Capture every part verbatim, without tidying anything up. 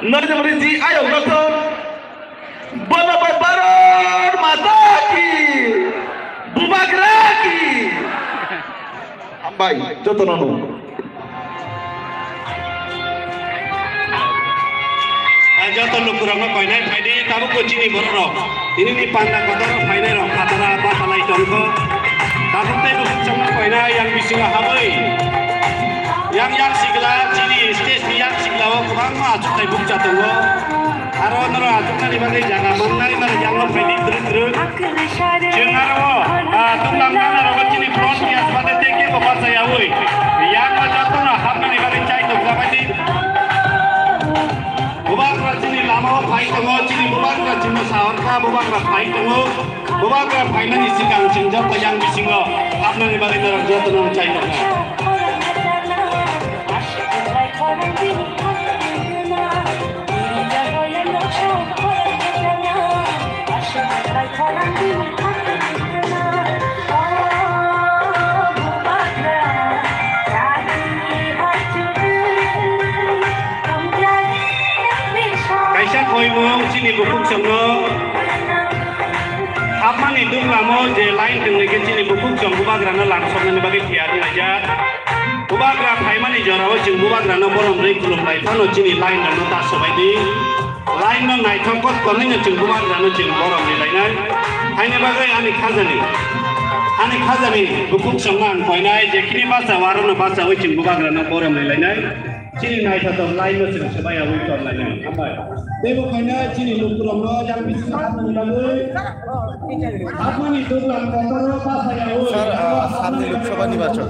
Narendra Modi ji ayok rok to. Bono bai Bharat Mata ki. Bubagra ki. Hambai, joto no. Ah, joto lukurokno koinai phaidi, tabukbo chini bororok tinini panda kotor phainairok phatara basalai tongkho. Tabuk tei bukhuk chongma koinai yang bisingo habwi. Yang yak sikla, chini stage ni yak sikla o kwbangma achukthai bukcha tongo. Aro norok achuknani bagwi jaga mangnai, norok yang no phaidi twrwk twrwk. Chwng aro, ah, tunglam gana rogo chini front ni aswk de teke bo bachayawi. Yang no joto no hapnani bagwi chai tong jabai di. Bubagra chini lama o phai tongo, chini bubagra chini sahorkha, bubagra phai tongo. Bubagra phainani sikang chwng joto yang bisingo hapnani bagwi norok joto no chai tong kha. Kaisa koimung chini bukhuk chwngno hapmani duglam o je line tongwi khe chini bukhuk chwng bubagrano lamsoknani bagwi thiyari laijak. Bubagra phaimani jorao chwng bubagrano borom rwi khulumbai phano chini line rokno ta sobai di. Line no naithok kot kwrwino chwng bubagrano chwng borom rwi lainai. Haini bagwi ani khajani, ani khajani bukhuk chwngno ang koinai je khini bacha o arono bachawi chwng bubagrano borom rwi lainai. Chini naithotok line no chwng swbai yawi tor lainai. Hambai. Teibo khaina chini lukurokno yang bisingo hapnani bagwi. Hapmani duglam kotor o basa yawi. Sir, আহ, সামনে লোকসভা নির্বাচন।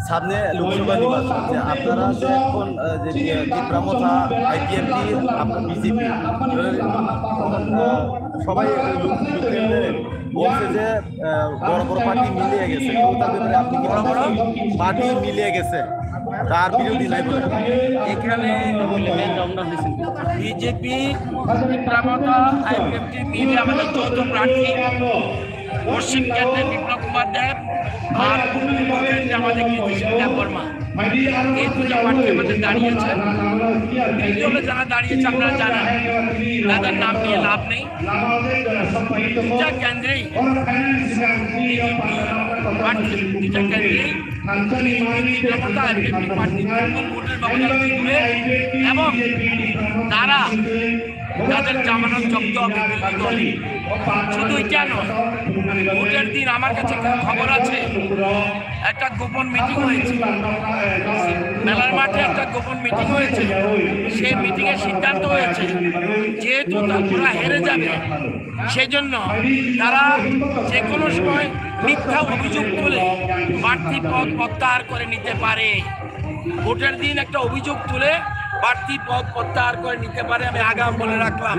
সামনে লোকসভা নির্বাচন। যে আপনারা যে এখন, আহ, যে, যে টিপ্রা মথা, আইপিএফটি, আপনার বিজেপি, আহ, সবাই লোক-, লোকেদের বলছে যে, আহ, বড় বড় পার্টি মিলিয়ে গেছে। তো তার ব্যাপারে আপনি কি মনে করেন? পার্টি মিলিয়ে গেছে, তার বিরোধী নাই বলে। এখানে বিজেপি, ত্রিপুরা মথা, আইপিএফটি মিলে আমাদের যৌথ প্রার্থী পশ্চিম কেন্দ্রে বিপ্লব কুমার দেব আর পূর্ব কেন্দ্রে আমাদের কৃষ্ণ দেব বর্মা। এই দুটো প্রার্থী আমাদের দাঁড়িয়েছে। তৃতীয়টা যারা দাঁড়িয়েছে আপনারা জানেন, তাদের নাম নিয়ে লাভ নেই। দুটা কেন্দ্রেই প্রার্থী, দুটা কেন্দ্রেই বিজেপি প্রার্থী বিপুল ভোটের ব্যবধানে জিতবে এবং তারা তাদের জামানত জব্দ হবে বিরোধী দলে। শুধু এটা নয়, ভোটের দিন আমার কাছে একটা খবর আছে, একটা গোপন মিটিং হয়েছে, মেলার মাঠে একটা গোপন মিটিং হয়েছে। সেই মিটিংয়ে সিদ্ধান্ত হয়েছে, যেহেতু তা-, ওরা হেরে যাবে, সেজন্য তারা যে কোনো সময় মিথ্যা অভিযোগ তুলে প্রার্থী পদ প্রত্যাহার করে নিতে পারে। ভোটের দিন একটা অভিযোগ তুলে প্রার্থী পদ প্রত্যাহার করে নিতে পারে, আমি আগাম বলে রাখলাম।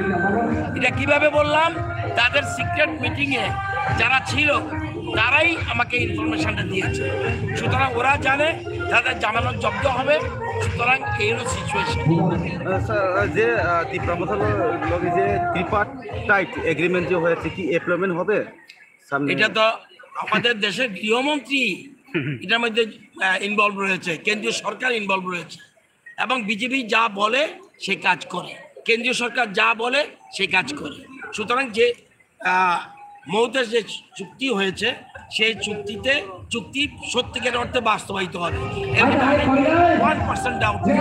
এটা কিভাবে বললাম? তাদের সিক্রেট মিটিংয়ে যারা ছিল, তারাই আমাকে ইনফরমেশনটা দিয়েছে। সুতরাং ওরা জানে তাদের জামানত জব্দ হবে। সুতরাং এই হলো সিচুয়েশন। আহ, স্যার, আহ, যে, আহ, তিপ্রা মথার ল-, লগে যে ট্রিপার্টাইট এগ্রিমেন্ট যে হয়েছে, কি ইমপ্লিমেন্ট হবে সামনে? এটা তো আমাদের দেশের গৃহমন্ত্রী এটার মধ্যে, আহ, ইনভলভ রয়েছে, কেন্দ্রীয় সরকার ইনভলভ রয়েছে এবং বিজেপি যা বলে সে কাজ করে, কেন্দ্রীয় সরকার যা বলে সে কাজ করে। সুতরাং যে, আহ, মৌদের যে চুক্তি হয়েছে, সেই চুক্তিতে, চুক্তি সত্যিকার অর্থে বাস্তবায়িত হবে। এর মধ্যে আমি ওয়ান পার্সেন্ট ডাউট নেই,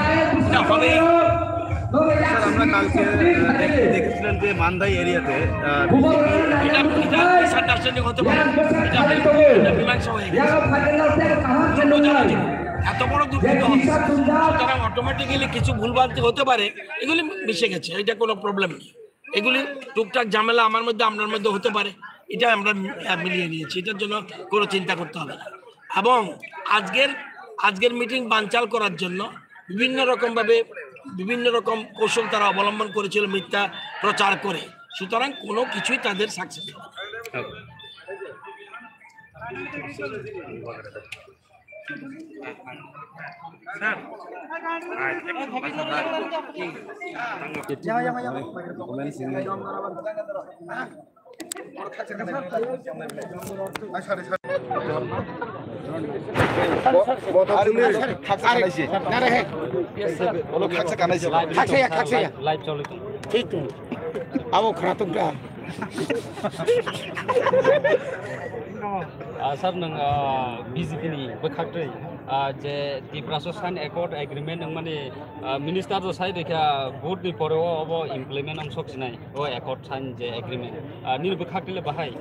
এটা হবেই। স্যার, আমরা কালকে, আহ, দেখ-, দেখেছিলাম যে মান্দাই এরিয়াতে, আহ, এটা, এটা মিসআন্ডারস্ট্যান্ডিং হতে পারে, এটা, এটা মীমাংসা হয়ে গেছে। এত বড় দুর্নীতি হবে। সুতরাং অটোমেটিক্যালি কিছু ভুলভ্রান্তি হতে পারে, এগুলি মিশে গেছে, এটা কোনো প্রবলেম নেই। এগুলি টুকটাক ঝামেলা আমার মধ্যে, আপনার মধ্যে হতে পারে, এটা আমরা, আহ, মিলিয়ে নিয়েছি, এটার জন্য কোনো চিন্তা করতে হবে না। এবং আজকের, আজকের মিটিং বানচাল করার জন্য বিভিন্ন রকমভাবে, বিভিন্ন রকম কৌশল তারা অবলম্বন করেছিল মিথ্যা প্রচার করে। সুতরাং কোনো কিছুই তাদের সাকসেস হবে না। Bo, bo thak sini. Khaksa kanai se. Bolo khaksa kanai se. Khaksa ya, khaksa ya. Live choli tong. Thik tong. Abo khara tong ka. Ah, sir, nwng, ah, B J P ni bwkhak twi, ah, je Tiprasa sign accord agreement wngmani, ah, minister rok sai rikha, vote ni pore o obo implement wng sok sinai, o accord sign je agreement, ah, nini bwkhak twi le bahai?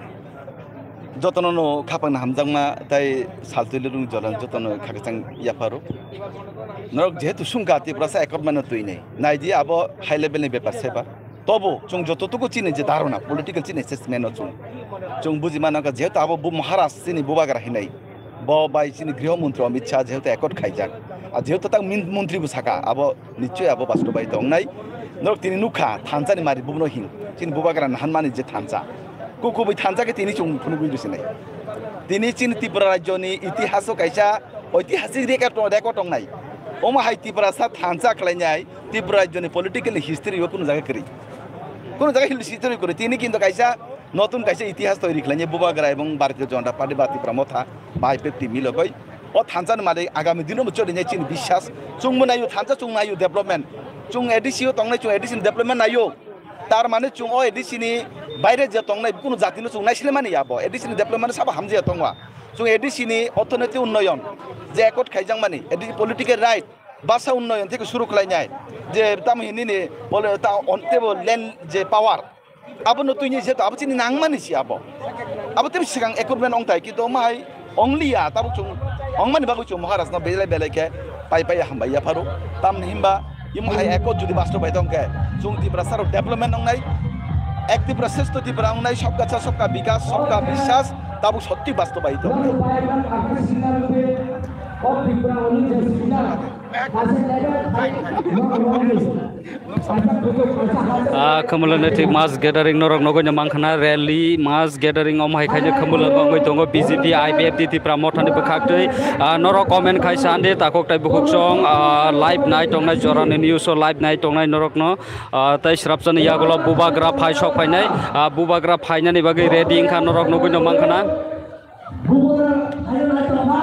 Jotono no khapang na hamjakma tai saltwi lurung joran jotono khakchang yapharo. Norok jehetu sungkha Tiprasa accord mano twi nei. Naidi abo high level ni bepar seba. Tobo chwng jototuku chini je dharona, political chini assessment no chwng, chwng buji mano kha, jehetu abo bu Maharaj chini bubagra hinai, bo bai chini Griho Montri Amit Shah jehetu accord khaijak, a jehetu tak min-, montri bo saka, abo nichoi abo bastobai tongnai. Norok tini nukha, thansa ni mari bubuno hin, chini bubagra nahanmani je thansa, kukubui thansa khe tini chwng phunugwi rwsinai. Tini chini Tripura rajyo ni itihaso kaisa oitihasik record, record tongnai. Omo hai Tiprasa thansa khlainai, Tripura rajyoni political history o kunu jaga kwrwi. Kunu jaga hil-, history kwrwi. Tini kintu kaisa notun kaisa itihas toiri khlainai Bubagra ebong Bharatiya Janata Party ba Tipra Motha bai pepti milogoi. O thansa ni malik agami dino bo choli nai chini biswas. Chwngbo naio thansa chwng naio development. Chwng A D C o tongnai chwng A D C ni development naio. Tar mane chwng o A D C ni baire je tongnai kunu jati no chwng naisile mani ya bo. A D C ni development sabo hamjaya tongwa. Chwng A D C ni orthonoiti unnoyon je accord khaijak mani, A D C political right. Basa unnoyon theke suru khlainai, je tamo hinini bole ta on tebo land je power, abono twini je abo chini nangmani si abo, abo tebo swkang agreement ongtai kintu omo hai ongliya tabuk chwng ongmani bagwi chwng Maharaj no belai belai khe pai pai hambai yapharo. Tamni himba imo hai accord jodi bastobai tongkhe chwng Tiprasa rok development ongnai, ek Tripura shreshtho Tripura ongnai, sabka sath sabka bikas sabka biswas tabuk sotti bastobai tongkhe. Ah, Khumulwng ni thik mass gathering norok nugui no mankha na, rally mass gathering omo hai khaino Khumulwng wngwi tongo B J P I P F T Tipra Motha ni bwkhak twi. Ah, norok comment khai sandi takhuk tai bukhuk song, ah, live nai tongnai jorani news o live nai tongnai norok no, ah, tai srapsa ni yagulo bubagra phai sok phainai, ah, bubagra phainani bagwi ready wngkha norok nugui no mankha na. Bubagra phaina naithokma,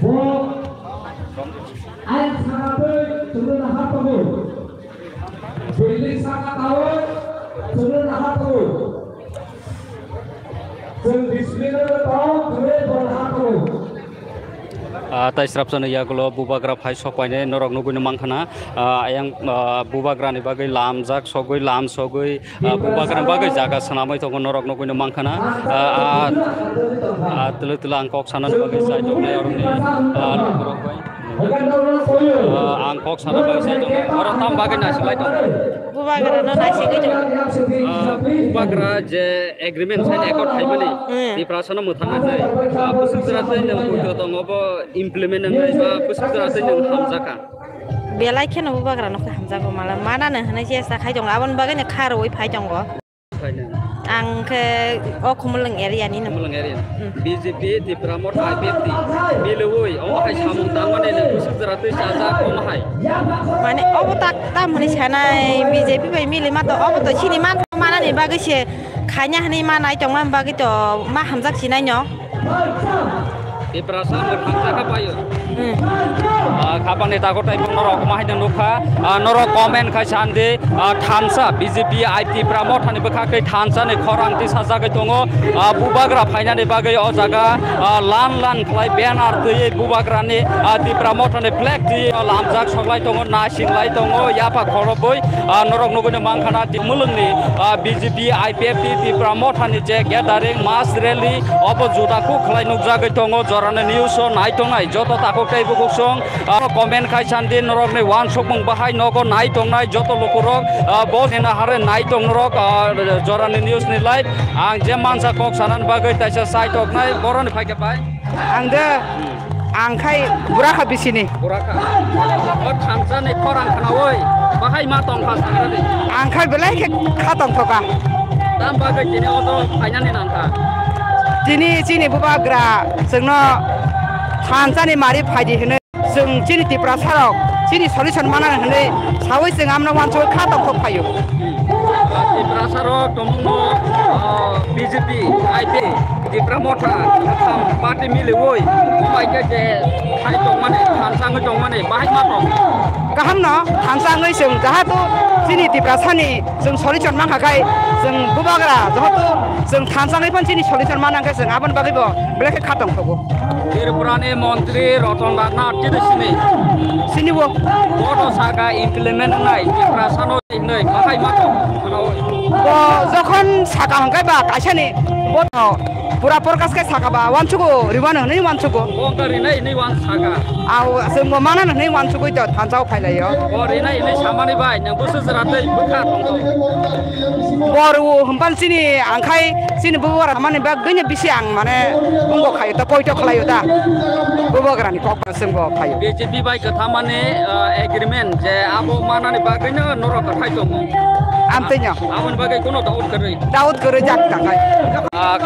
bo ayang saka twi chwngno naharthogo. Building saka tawi chwngno naharthogo. Chwng discipline-o tong, chwngno bo naharthogo. Ah, tai srapsa ni yagulo bubagra phai sok phainai norok nugui no mankha na. Ah, ayang, ah, bubagra ni bagwi lamjak sogwi lam sogwi, ah, bubagra ni bagwi jaga swnamwi tongo norok nugui no mankha na. Ah, ah, ah, tulu tulu ang kok sana ni bagwi chai tongnai oroni, ah, lukurok bai. Ah, ang kok sana bagwi chai tongnai. Oro tam bagwi naisik lai tongo. Bubagra no naisik lai tongo. Ah, bubagra je agreement sign accord khaimani, hmm, Tiprasa no mwthangna jai. Ah, bwswk jora tei nwng poito tongo bo implement wngnai ba bwswk jora tei nwng hamjakha. Belai kheno bubagra no khe hamjago mala. Mana no hwnwi chesta khai tongo. Aboni bagwi no kha rwui phai tongo. Ang khe o Khumulwng area ni no. Khumulwng area. Hmm. B J P Tipra Motha I P F T milwi omo hai samung tangmani le bwswk jora twi chajak omo hai. Mane obo tak tam hwnwi sanai B J P bai mili ma to obo to chini man manani bagwi se khaina hwnwi manai tongma bagwi to ma hamjak sinai no. Tiprasa mwthangsa kha paio. Hmm. Ah, khapangni takhuk taibuk norok omo haino nukha. Ah, norok comment khai sandi, ah, thansa B J P I Tipra Mothani bwkhak tei thansa ni khorang tisajagwi tongo. Ah, bubagra phainani bagwi o jaga, ah, lan lan khlai banner twiwi bubagrani, ah, Tipra Mothani flag twiwi lamjak soklai tongo, naising lai tongo, yapha khorobwi, ah, norok nugwi no mankha na Khumulwngni, ah, B J P I P F T Tipra Mothani je gathering mass rally obo juda kuk khlai nukjagwi tongo. Jorani news o nai tongnai joto takhuk tei bukhuk song, ah, comment khai sandi norokni uansukmung bahai nogo nai tongnai joto lukurok, ah, bo nina hare nai tong norok, ah, Jorani news ni live. Ang je mansa kok sanani bagwi taisa chai toknai boroni phaikhe pai. Ang de, ang khai bura kha bisini. Bura kha. O thansa ni khorang khnaui bahai ma tong kha sangrani. Ang khai belai khe kha tong thoka. Tam bagwi tini odo phainani nangkha. Tini chini bubagra chwngno thansa ni mari phaidi hwnwi chwng chini Tiprasa rok chini solution mana hwnwi sawi chwng amno uansugwi kha tongthok phaio. Tiprasa rok tongmungno, ah, B J P, I P, Tipra Motha, katham party miliwi, omaike je hai tongmani, thansa wngwi tongmani, bahai ma tong. Kaham no, thansa wngwi chwng jahatu chini Tiprasani chwng solution mankha khai chwng bubagra jahatu chwng thansa wngwi phan chini solution mana khe chwng aboni bagwi bo belai khe kha tongthogo. Tripurani montri Ratan Rana tini sini. Sini bo. Bodo saka implement wngnai, Tiprasano hinwi, bahai ma tong, manawi. Bo jokhon saka hwnkhe ba kaisani bono pura porkas khe saka ba uansugo, ribano hwnwi uansugo. Bo wngkha rinai hinwi uansaka. Au, chwngbo mana hwnwi uansugwi to thansao phailaio. Bo rinai hinwi samani bai, nwng bwswk jora tei bwkha tongtho. Bo rw hwnphan chini angkhai chini bubagra mani bagwino bisi ang mane wngkok khaio ta, poito khlaio ta. Bubagrani kok ba chwngbo phaio. B J P bai kwthamani, ah, agreement je abo manani bagwino norok kwthai tongo. Amtwino. Aboni bagwi kono doubt kwrwi. Doubt kwrwi jak ta khai. Ah,